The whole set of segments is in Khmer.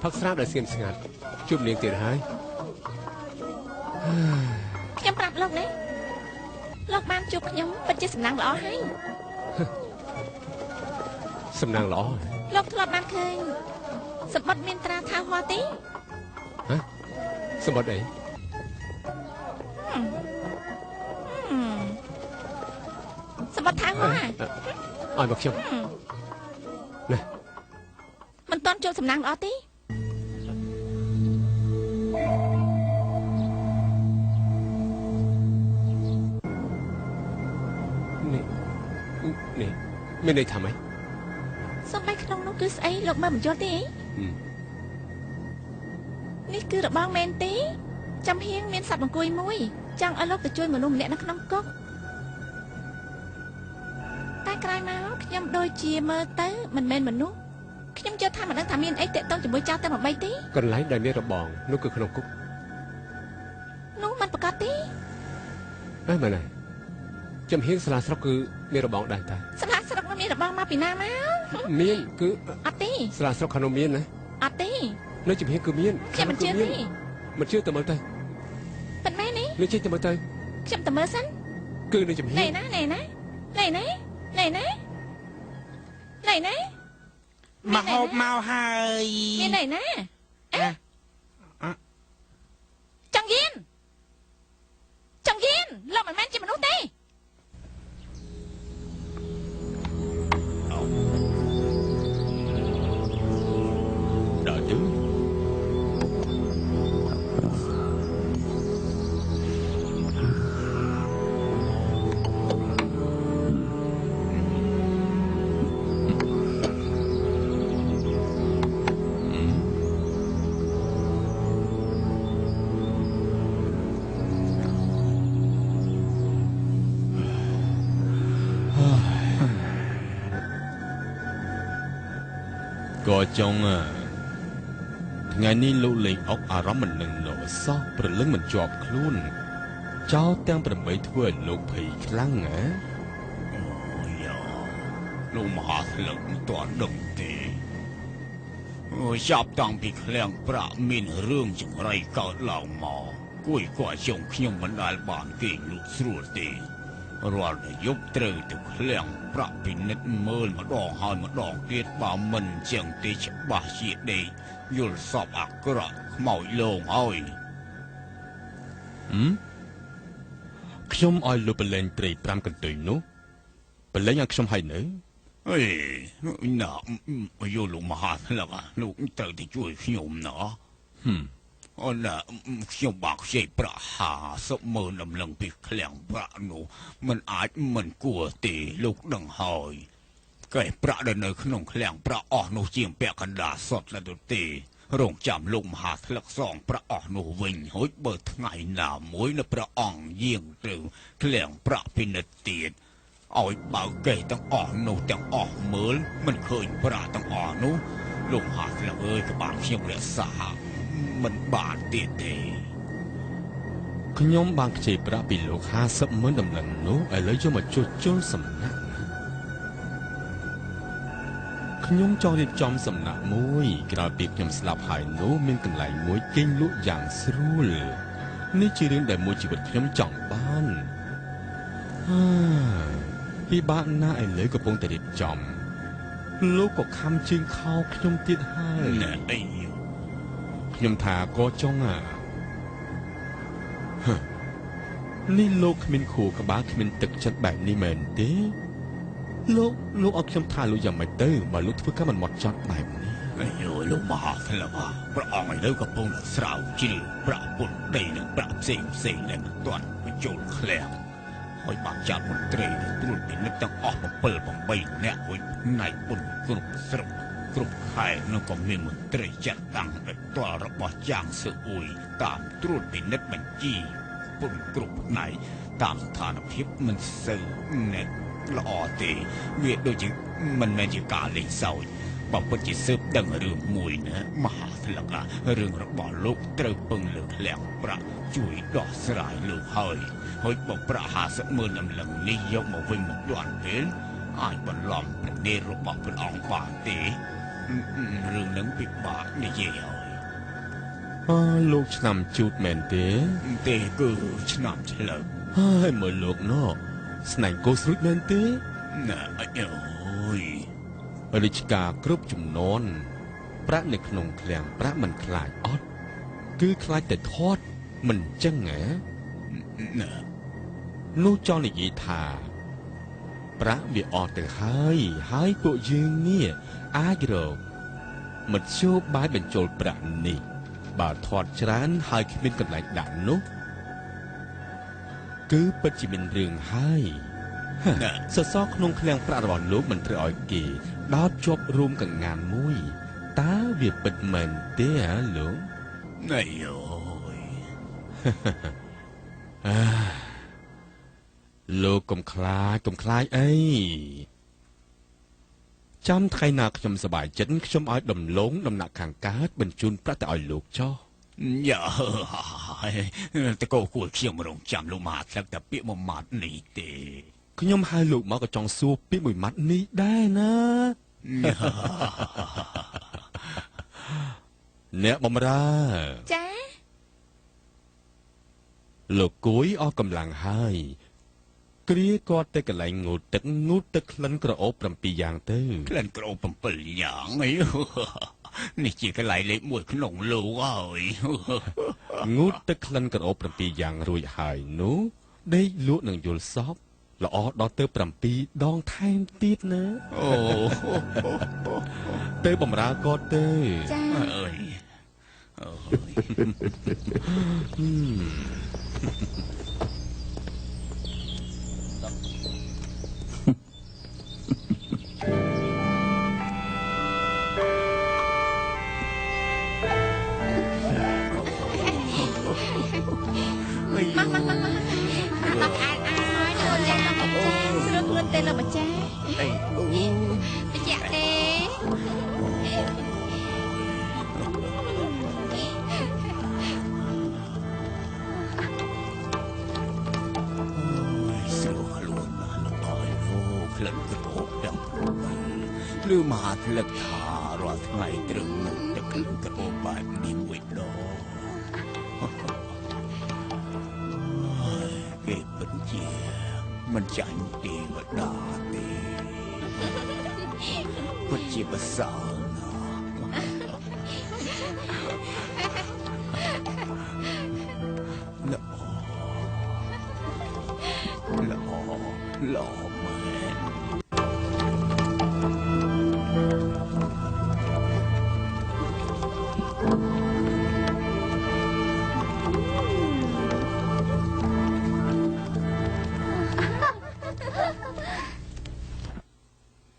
ផឹកស្រាដោយស្ងៀមស្ងាត់ជួបនាងទៀតហើយ ខ្ញុំប្រាប់លោកណាលោកបានជួបខ្ញុំពិតជាសំណាងល្អហើយ សំណាងល្អ លោកធ្លាប់បានឃើញសម្បត្តិមានត្រាថាហោះទេ ហ៎សម្បត្តិអី សម្បត្តិថាហោះ ឲ្យមកខ្ញុំណា មិនតន់ជួបសំណាងល្អទេ នេះនេះមានន័យថាម៉េច សំបីក្នុងនោះគឺស្អីលោកមើលមិនយល់ទេនេះគឺរបងមែនទេចំហៀងមានសត្វបង្គួយមួយចង់ឲ្យលោកទៅជួយមនុស្សម្នាក់នៅក្នុងគុកតែក្រោយមកខ្ញុំដូចជាមើលទៅមិនមែនមនុស្សខ្ញុំជឿថាមិនដឹងថាមានអីតាក់ទងជាមួយចៅតែមួយទេ កន្លែងដែលមានរបងនោះគឺក្នុងគុក នោះមិនប្រកាសទេ អេមែនហើយចំហៀងសាលាស្រុកគឺមានរបងដែរតា សាលាស្រុកនោះមានរបងមកពីណាមក មានគឺ អត់ទេ សាលាស្រុកខាងនោះមានណា អត់ទេ នៅចំហៀងគឺមាន ខ្ញុំមិនជឿទេ មិនជឿទៅមើលទៅ ប៉ុន្មាននេះ នេះជិះទៅមើលទៅ ខ្ញុំទៅមើលសិន គឺនៅចំហៀង ណែណាណែណាណែណាណែណាណែណា មកហូបមកហើយ មានណែណាអេចង់យៀនចង់យៀនលោកមិនមែនជាមនុស្សទេ Đợi chứ ក៏ចង់ថ្ងៃនេះលោកលេងអុកអារម្មណ៍មិននឹងណសោះព្រលឹងមិនជាប់ខ្លួនចោលទាំង8ធ្វើឲ្យលោកភ័យខ្លាំងណា អូយ៉ាលោកមហាស្លឹកមិនទាន់ដឹងទេអូចាប់តាំងពីឃ្លាំងប្រាក់មានរឿងចង្រៃកើតឡើងមកគួយគាត់ចុងខ្ញុំមិនដែលបានគេងលក់ស្រួលទេរាល់តែយប់ត្រូវទៅឃ្លាំងប្រាក់ពិនិត្យមើលម្ដងហើយម្ដងទៀតបើមិនចឹងទេច្បាស់ជាដេកយល់សពអាក្រក់ខ្មោចលងហើយ ខ្ញុំឲ្យលោកប្រឡែងត្រី5កន្ទុយនោះប្រឡែងឲ្យខ្ញុំហើយនៅ អេណាយល់លោកមហាស្លឹកលោកត្រូវទៅជួយខ្ញុំណាអូនខ្ញុំបាក់ខ្ចីប្រាក់50ម៉ឺនដំឡឹងពីឃ្លាំងប្រាក់នោះមិនអាចមិនគួរទេលោកដឹងហើយកែប្រាក់ដែលនៅក្នុងឃ្លាំងប្រាក់អស់នោះជាងពាក់កណ្ដាលសុទ្ធទៅទេរងចាំលោកមហាស្លឹកសងប្រាក់អស់នោះវិញរួចបើថ្ងៃណាមួយនៅព្រះអង្គយាងទៅឃ្លាំងប្រាក់ពិនិត្យទៀតឲ្យបើកេះទាំងអស់នោះទាំងអស់មើលមិនឃើញប្រាក់ទាំងអស់នោះលោកមហាស្លឹកអើយក្បាលខ្ញុំរក្សាមិនបានទៀតទេ ខ្ញុំបានខ្ចីប្រាក់ពីលោក50ម៉ឺនដំឡឹងនោះឥឡូវយកមកជួសជុលសំណាក់ណាខ្ញុំចង់រៀបចំសំណាក់មួយក្រោយពីខ្ញុំស្លាប់ហើយនោះមានកន្លែងមួយគេងលក់យ៉ាងស្រួលនេះជារឿងដែលមួយជីវិតខ្ញុំចង់បានពិបាកណាស់ឥឡូវកំពុងតែរៀបចំលោកក៏ខំជើងខោខ្ញុំទៀតហើយ ណែអី ខ្ញុំថាក៏ចង់អានេះលោកគ្មានខួរក្បាលគ្មានទឹកចិត្តបែបនេះមែនទេលោកលោកឲ្យខ្ញុំថាលោកយ៉ាងម៉េចទៅបើលោកធ្វើការមិនម៉ត់ចត់បែបនេះ អីលោកមហាស្លឹកព្រះអង្គឥឡូវកំពុងតែស្រាវជ្រាវប្រាក់ពុនដីនិងប្រាក់ផ្សេងផ្សេងដែលមិនទាន់បញ្ចូលឃ្លាំងហើយបានចាត់មន្ត្រីទៅត្រួតពិនិត្យទាំងអស់7 8នាក់រួចផ្នែកពុនគ្រប់ស្រុកគ្រប់ខេត្តនោះក៏មានមន្ត្រីចាត់តាំងដោយផ្ទាល់របស់ចាងសឺអ៊ុយតាមត្រួតពិនិត្យបញ្ជីពុនគ្រប់ផ្នែកតាមស្ថានភាពមិនសូវណែល្អទេវាដូចជាមិនមែនជាការលេងសើចបើពិតជាស៊ើបដឹងរឿងមួយណាមហាស្លឹករឿងរបស់លោកត្រូវពឹងលើឃ្លាំងប្រាក់ជួយដោះស្រាយលោកហើយហើយបើប្រាក់50ម៉ឺនដំឡឹងនេះយកមកវិញមិនទាន់ពេលអាចបន្លំព្រះនេត្ររបស់ព្រះអង្គបានទេ រឿងនឹងពិបាកនិយាយហើយ អើលោកឆ្នាំជូតមែនទេ ទេគឺឆ្នាំឆ្លើ ហើយមើលលោកណោះស្នែងគោស្រួចមែនទេ ណាអើយ រាជការគ្រប់ចំនួនប្រាក់នៅក្នុងឃ្លាំងប្រាក់មិនខ្លាចអត់គឺខ្លាចតែធាត់មិនចឹងហ៎ ណា នោះចង់និយាយថាប្រាក់វាអស់ទៅហើយហើយពួកយើងនេះអាចរកមធ្យោបាយបញ្ចូលប្រាក់នេះបើធាត់ច្រើនហើយគ្មានកន្លែងដាក់នោះគឺពិតជាមានរឿងហើយសសរក្នុងឃ្លាំងប្រាក់របស់លោកមិនត្រូវឲ្យគេដោតជាប់រួមកងានមួយតើវាពិតមែនទេហ៎លោក ណៃអូយ លោកកុំខ្លាចកុំខ្លាចអីចាំថ្ងៃណាខ្ញុំសប្បាយចិត្តខ្ញុំឲ្យដំឡូងដំណាក់ខាងកើតបញ្ជូនប្រាក់ទៅឲ្យលោកចុះ យ៉ាតកោគួរខ្ញុំរងចាំលោកមហាស្លឹកតែពាក្យមួយម៉ាត់នេះទេ ខ្ញុំហៅលោកមកក៏ចង់សួរពាក្យមួយម៉ាត់នេះដែរណា អ្នកបំរើ ចា លោកគួយអស់កម្លាំងហើយគ្រាគាត់ទៅកន្លែងងូតទឹកងូតទឹកក្លិនក្រអូប7យ៉ាងទៅ ក្លិនក្រអូប7យ៉ាងអីនេះជាកន្លែងលេខ1ក្នុងលោកហើយ ងូតទឹកក្លិនក្រអូប7យ៉ាងរួចហើយនោះដេកលក់នឹងយល់សពល្អដល់ទៅ7ដងថែមទៀតណា អូ ទៅបំរើគាត់ទៅ ចា អើយ មកមកមកមកអត់អាយអាយលោកចាស្រួលខ្លួនទេលោកម្ចាស់ អី តិចទេ ស្រួលខ្លួនណាស់លោកអើយអូក្លិនក្រអូបទាំង7ឬមហាស្លឹកថារាល់ថ្ងៃត្រឹមងូតទឹកក្លិនក្រអូបបែបនេះមួយដងគេពិតជាមិនចាញ់ទេវតាទេពិតជាប្រសើរណាស់ល្អល្អល្អមែន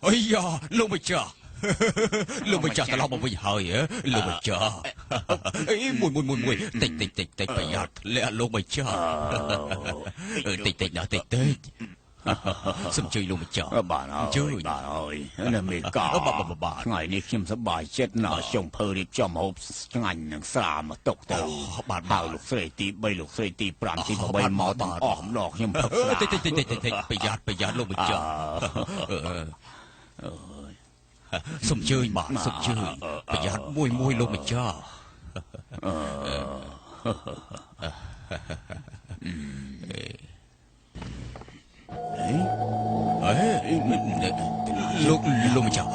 អីយ៉ាលោកម្ចាស់លោកម្ចាស់ត្រឡប់មកវិញហើយលោកម្ចាស់អីមួយមួយមួយមួយតិចតិចតិចតិចប្រយ័ត្នធ្លាក់លោកម្ចាស់តិចតិចណាស់តិចតិចសូមជួយលោកម្ចាស់ បាទហើយបាទហើយណាមេកា បាទ ថ្ងៃនេះខ្ញុំសប្បាយចិត្តណាស់ខ្ញុំភើរៀបចំហូបឆ្ងាញ់នឹងស្រាមកតុកទៅ បាទ ហៅលោកស្រីទី3លោកស្រីទី5ទី8មកទាំងអស់ម្ដងខ្ញុំផឹកស្រា តិចតិចតិចតិចតិចប្រយ័ត្នប្រយ័ត្នលោកម្ចាស់សូមជើញបាទសូមជើញប្រយ័ត្នមួយមួយលោកម្ចាស់ អេលោកលោកម្ចាស់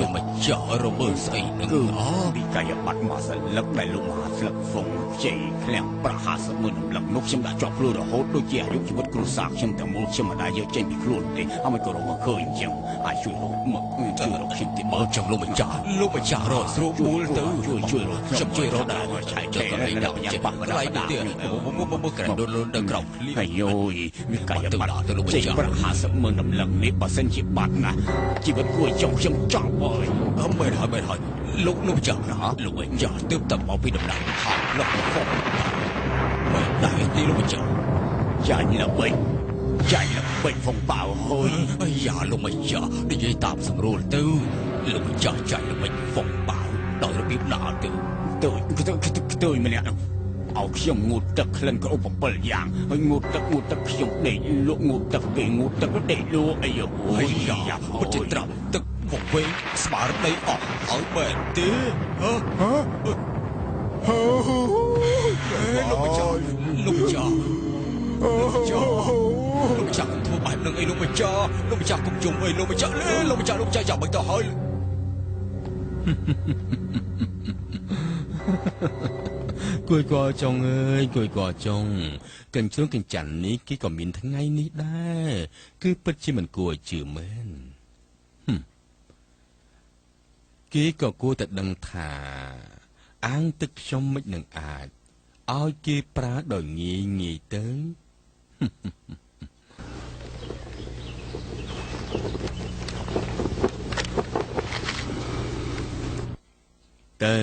លោកម្ចាស់រមើលស្អីនឹង គឺវិក័យប័ត្រមកស្លឹកដែលលោកមហាស្លឹកហ្វុងខ្ចីឃ្លាំងប្រាក់50ម៉ឺនរំលឹកនោះខ្ញុំដាក់ជាប់ខ្លួនរហូតដូចជាអាយុជីវិតគ្រួសារខ្ញុំទាំងមូលខ្ញុំមិនដែលយកចេញពីខ្លួនទេអមិនក៏រកមកឃើញអញ្ចឹងអាចជួយរកមកជួយរកខ្ញុំទី បើចង់លោកម្ចាស់លោកម្ចាស់រកស្រួលបួលទៅ ជួយជួយរក ខ្ញុំជួយរកដែរ ឆែក ចុះកន្លែងដាក់ចេះ បាក់ កន្លែងនេះទៀតមកក្រដូននៅក្រោមឃ្លៀង ហើយយយវិក័យប័ត្រ ទៅលោកម្ចាស់ ប្រាក់50ម៉ឺនរំលឹកនេះបើសិនជាបាត់ណាជីវិតគួរចង់ខ្ញុំចង់បើ អមែនហើយមែនហើយលោកលោកម្ចាស់លោកម្ចាស់ទើបតែមកពីដំណាក់ហាលុកហ្វុកមែនដែរទេលោកម្ចាស់ ចាញ់ល្បិចចាញ់ល្បិចហ្វុងបាវហើយ អាយ៉ាលោកម្ចាស់និយាយតាមស្រួលទៅលោកម្ចាស់ចាញ់ល្បិចហ្វុងបាវដោយរបៀបណាទៅ ទៅទៅម្នាក់ឲ្យខ្ញុំងូតទឹកក្លិនក្រអូប7យ៉ាងហើយងូតទឹកងូតទឹកខ្ញុំដេកលក់ងូតទឹកគេងូតទឹកដេកលក់អី អូយយ៉ាពិតជាត្រាប់ទឹក វង្វេងស្មារតីអស់ហើយមែនទេហ៎ហ៎លោកម្ចាស់លោកម្ចាស់លោកម្ចាស់លោកម្ចាស់កុំធ្វើបែបនឹងអីលោកម្ចាស់លោកម្ចាស់កុំជុំអីលោកម្ចាស់លោកម្ចាស់លោកម្ចាស់ចាំមិនទៅហើយ គួយកចុងអើយគួយកចុងកញ្ជ្រុងកញ្ច័ននេះគេក៏មានថ្ងៃនេះដែរគឺពិតជាមិនគួរឲ្យជឿមែនគេក៏គួរតែដឹងថាអាងទឹកខ្ញុំមិននឹងអាចឲ្យគេប្រើដោយងាយងាយទៅទៅ